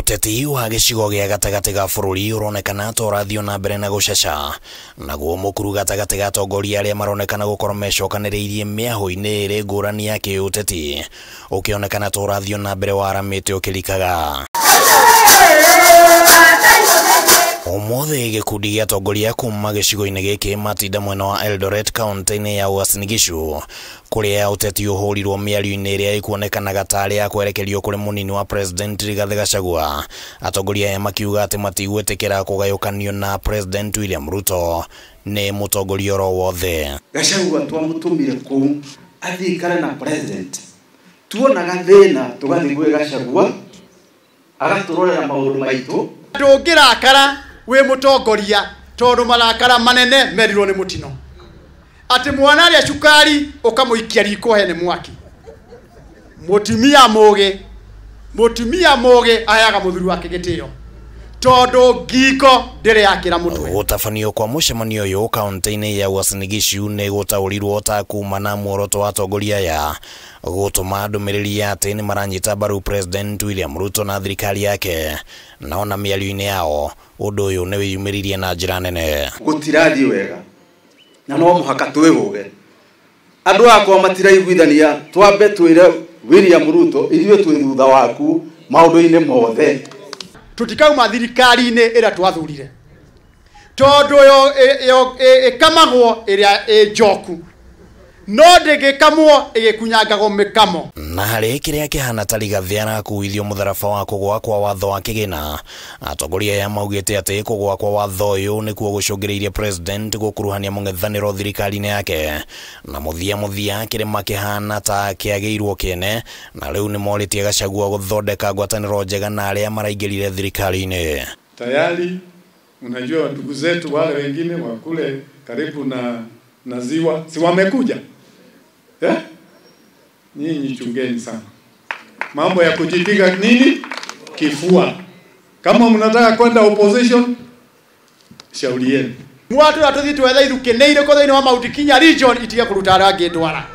Ũteti wa gĩcigo gĩa gatagatĩ ga bũrũri ũronekana ta ũrathiĩ na mbere na gũcaca, naguo mũkuru gatagatĩ ga atongoria arĩa maronekana gũkorwo mecokanĩrĩirie mĩahũ-inĩ ĩrĩ ngũrani ya kĩũteti ũkĩonekana ta ũrathiĩ na mbere waramĩte ũkĩrikaga. Ũmũthĩ gĩkundi gĩa atongoria kuma gĩcigo-inĩ gĩkĩ matinda mwena wa Eldoret kaunti-inĩ ya Uasin Gishu kũrĩa ũteti ũhũrirwo mĩario-inĩ ĩrĩa ĩkuonekanaga tarĩ ya kwerekerio kũrĩ mũnini wa President Rigathi Gachagua. Atongoria aya makiuga atĩ matigwĩtĩkĩra kũgayũkanio na President William Ruto nĩ mũtongoria oro wothe. Gachagua twamũtũmire kũu athiĩ ikare na President, tuonaga thĩna tũgathiĩ gwĩ Gachagua agatũrorera maũndũ maitũ. Ndũngĩrakara wĩ mũtongoria tondũ marakara manene merirwo nĩ mũtino, atĩ mwana arĩa cukari ũkamũikia riko he nĩ mwaki. Mũtumia mũgĩ aheaga mũthuri wake gĩtĩo tondũ ngingo ndĩrĩ yakĩra mũtwe. Gũtabanio kwa mũcemanio ũyũ kaunti-inĩ ya Uasin Gishu nĩ gũtaũrirwo ta kuma na muoroto wa atongoria aya gũtũma ndũmĩrĩri ya atĩ nĩ maranyita mbaru President William Ruto na thirikari yake, na ona mĩario-inĩ yao ũndũ ũyũ nĩ wĩyumĩririe na njĩra nene. Gũtirathiĩ wega na no mũhaka twĩhũge, andũ akwa matiraiguithania, twambe twĩre William Ruto ithuĩ twĩ thutha waku maũndũ-inĩ mothe. Tutikauma thirikari-inĩ ĩrĩa twathurire tondũ yo ĩkamagwo ĩrĩa ĩ njoku no ndĩgĩkamwo ĩgĩkunyangagwo mĩkamo. Na harĩ kĩrĩa kĩhana ta Rigathi arakuithio mũtharaba wa kũgũa kwa watho wa kĩgĩna, atongoria aya maugĩte atĩ kũgũa kwa watho ũyũ nĩkuo gũcũngĩrĩirie President gũkuruhania mũng'ethanĩro thirikari-inĩ yake, na mũthia mũthia kĩrĩma kĩhana ta kĩagĩirwo kĩene, na rĩu nĩ morĩtie Gachagua gũthondeka ngwatanĩro njega na arĩa maraingĩrire thirikari-inĩ. Tayari unajua ndugu zetu wale wengine wa kule karibu na ziwa si wamekuja? Nyinyi chungeni sana mambo ya kujipiga nini kifua. Kama mnataka kwenda opposition, shauri yenu. Mwatu atuthi twetha ithuki nĩ irĩkũ thĩinĩ wa Mount Kenya region itige kũruta arĩa angĩ ndwara.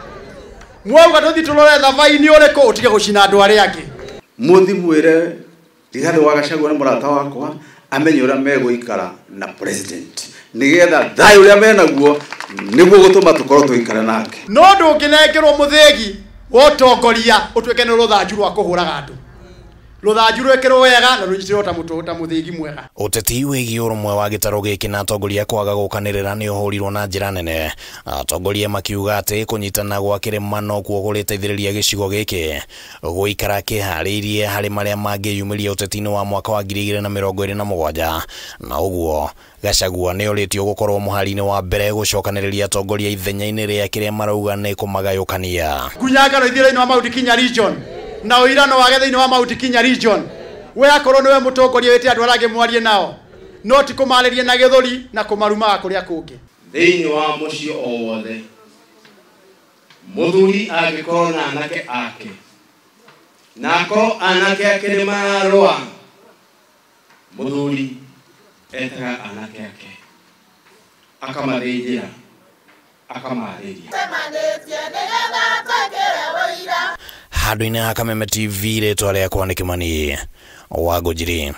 Mwauga tũthi tũrore thabai-inĩ ũrĩkũ ũtige gũcina andũ arĩa angĩ. Mũthi mwĩre Rigathi wa Gachagua nĩ mũrata wakwa amenye ũrĩa megũikara na President nĩgetha thayũ ũrĩa menaguo nĩguo gũtũma tũkorwo tũikare nake. No ndũngĩnengerwo mũthĩgi wa ũtongoria ũtuĩke nĩ rũthanju rwa kũhũraga andũ. Rũthanju rwĩkĩrwo wega na rũnyitĩrwo ta mũthĩgi mwega. Ũteti wĩgiĩ ũrũmwe wa gĩtarũ gĩkĩ na atongoria kwaga gũkanĩrĩra nĩ ũhũrirwo na njĩra nene, atongoria makiuga atĩ kũnyitana gwa kĩrĩma nokuo kũrĩteithĩrĩria gĩcigo gĩkĩ gũikara kĩharĩirie harĩ marĩa mangĩyumĩria ũteti-inĩ wa mwaka wa 2027, na ũguo Gachagua nĩ orĩtio gũkorwo mũhari-inĩ wa mbere gũcokanĩrĩria atongoria ithenya-inĩ rĩa kĩrĩa marauga nĩ kũmagayũkania. Kunyangano ithiĩ thĩinĩ wa Mount Kenya region na ũirano wage thĩinĩ wa Mount Kenya region, we akorwo nĩwe mũtongoria wĩte andũ arĩa angĩ mwarie nao, no ti kũmarĩria na gĩthũri na kũmarumaga kũrĩa kũngĩ. Thĩinĩ wa mũciĩ o wothe mũthuri angĩkorwo na anake ake na akorwo anake ake nĩ mararũa, mũthuri etaga anake ake akamathĩnjĩra akamarĩria. Handũ-inĩ ha Kameme TV, rĩtwa rĩakwa nĩ Kimani wa Ngũnjiri.